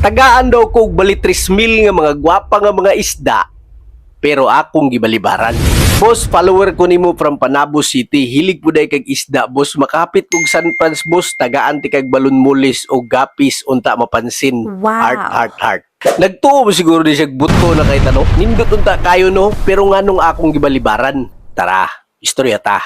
Tagaan daw ko og bali 3 mil nga mga gwapa nga mga isda, pero akong gibalibaran. "Boss, follower ko nimo from Panabo City. Hilig po diay kag isda, boss. Makapit kog San Frans, boss. Tagaan ti kag balon mollies o guppies unta mapansin." Heart, heart, heart. Nagtuo mo siguro di siya buto na kay tano. Nindot unta kayo, no, pero nganong akong gibalibaran? Tara, istorya ta.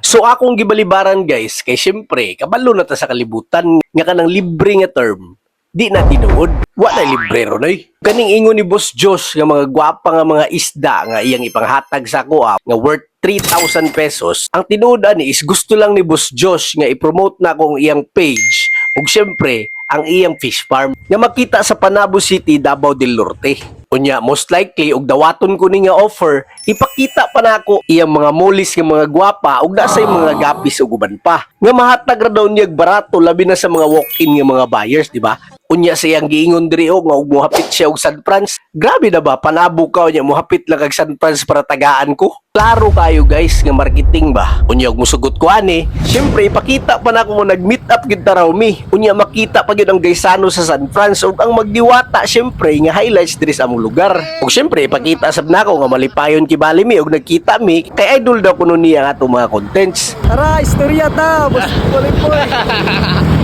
So akong gibalibaran, guys, kay syempre kabalo na ta sa kalibutan nga kanang libre nga term di na tinuod. Wa na libre ron oy. Kaning ingon ni Boss Josh nga mga gwapa nga mga isda nga iyang ipanghatag sa ako nga worth 3,000 pesos. Ang tinuod ani is gusto lang ni Boss Josh nga i-promote na akong iyang page ug syempre ang iyang fish farm nga makita sa Panabo City, Davao del Norte. Unya, most likely og dawaton ko ni nga offer, ipakita pa nako iyang mga mollies nga mga gwapa ug naa say mga guppies ug uban pa. Nga mahatag ra daw niya barato, labi na sa mga walk-in nga mga buyers, di ba? Unya sa iyang giingon diri og nga og mohapit siya og San Frans. Grabe na ba, Panabo ka unya mohapit lang kag San Frans para tagaan ko? Klaro kayo, guys, nga marketing ba. Unya og musugot ko ani, syempre ipakita pa nako mo nag-meet up gyud ta raw mi. Unya makita pa gyud ang Gaisano sa San Frans ug ang magdiwata syempre nga highlights diri sa among lugar. Ug syempre ipakita sab nako nga malipayon kibali mi og nagkita mi kay idol daw kuno niya ang atong mga contents. Tara, istorya ta, Boss Polipoy.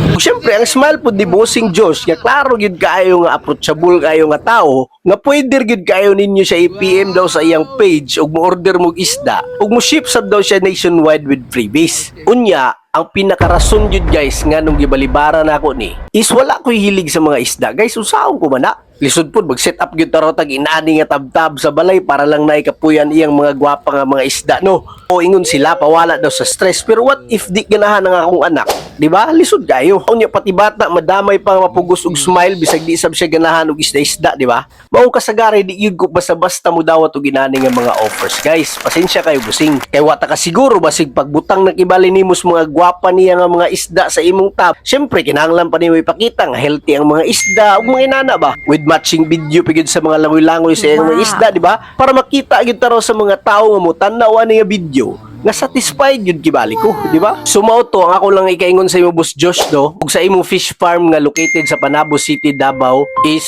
Ug syempre ang smile pud ni Bossing Josh nga klaro gyud kaayo nga approachable kaayo nga tawo nga pwede gyud kaayo ninyo siya i-PM daw sa iyang page ug mo-order mo isda ug mo ship sab daw siya nationwide with freebies. Unya, ang pinakarason gyud, guys, nga nung gibalibaran nako ni is wala ko'y hilig sa mga isda. Guys, usaon ko man na? Lisod pud mag-set up gyud taro tag inani nga tabtab sa balay para lang naikapuyan iyang mga gwapa nga mga isda, no? O ingon sila pawala daw sa stress, pero what if di ganahan ang akong anak? Di ba? Lisod kayo. Unya pati bata madamay pa nga mapugos og smile bisag di sab siya ganahan og isda-isda, di ba? Mao kasagari di gyud ko basta-basta mo dawat og inani nga mga offers, guys. Pasensya kayo, busing. Kay wa ta ka siguro basig pagbutang na kibali nimo sa mga gwapa niya nga mga isda sa imong tub. Syempre kinahanglan pa nimo ipakita nga healthy ang mga isda ug mga inana ba? With matching video pa gyud sa mga langoy-langoy sa iyang mga isda, di ba? Para makita gyud taro sa mga tao nga mo tan-aw ani nga video nga satisfied gyud kibali ko, di ba? So mao to ang ako lang ikaingon sa imo, Boss Josh, do, ug sa imong fish farm nga located sa Panabo City, Davao, is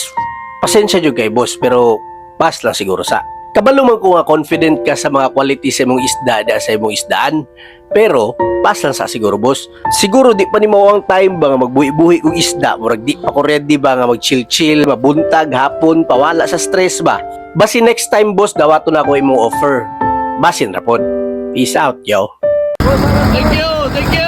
pasensya jud kay, boss, pero pass lang siguro sa. Kabalo man ko nga confident ka sa mga quality sa imong isda da sa imong isdaan. Pero pass lang sa siguro, boss. Siguro di pa ni mao ang time ba nga magbuhi-buhi og isda, murag di pa ko ready ba nga mag-chill-chill, mabuntag, hapon, pawala sa stress ba. Basi next time, boss, dawaton na ako imong offer. Basin ra pod. Peace out, yo. Thank you, thank you.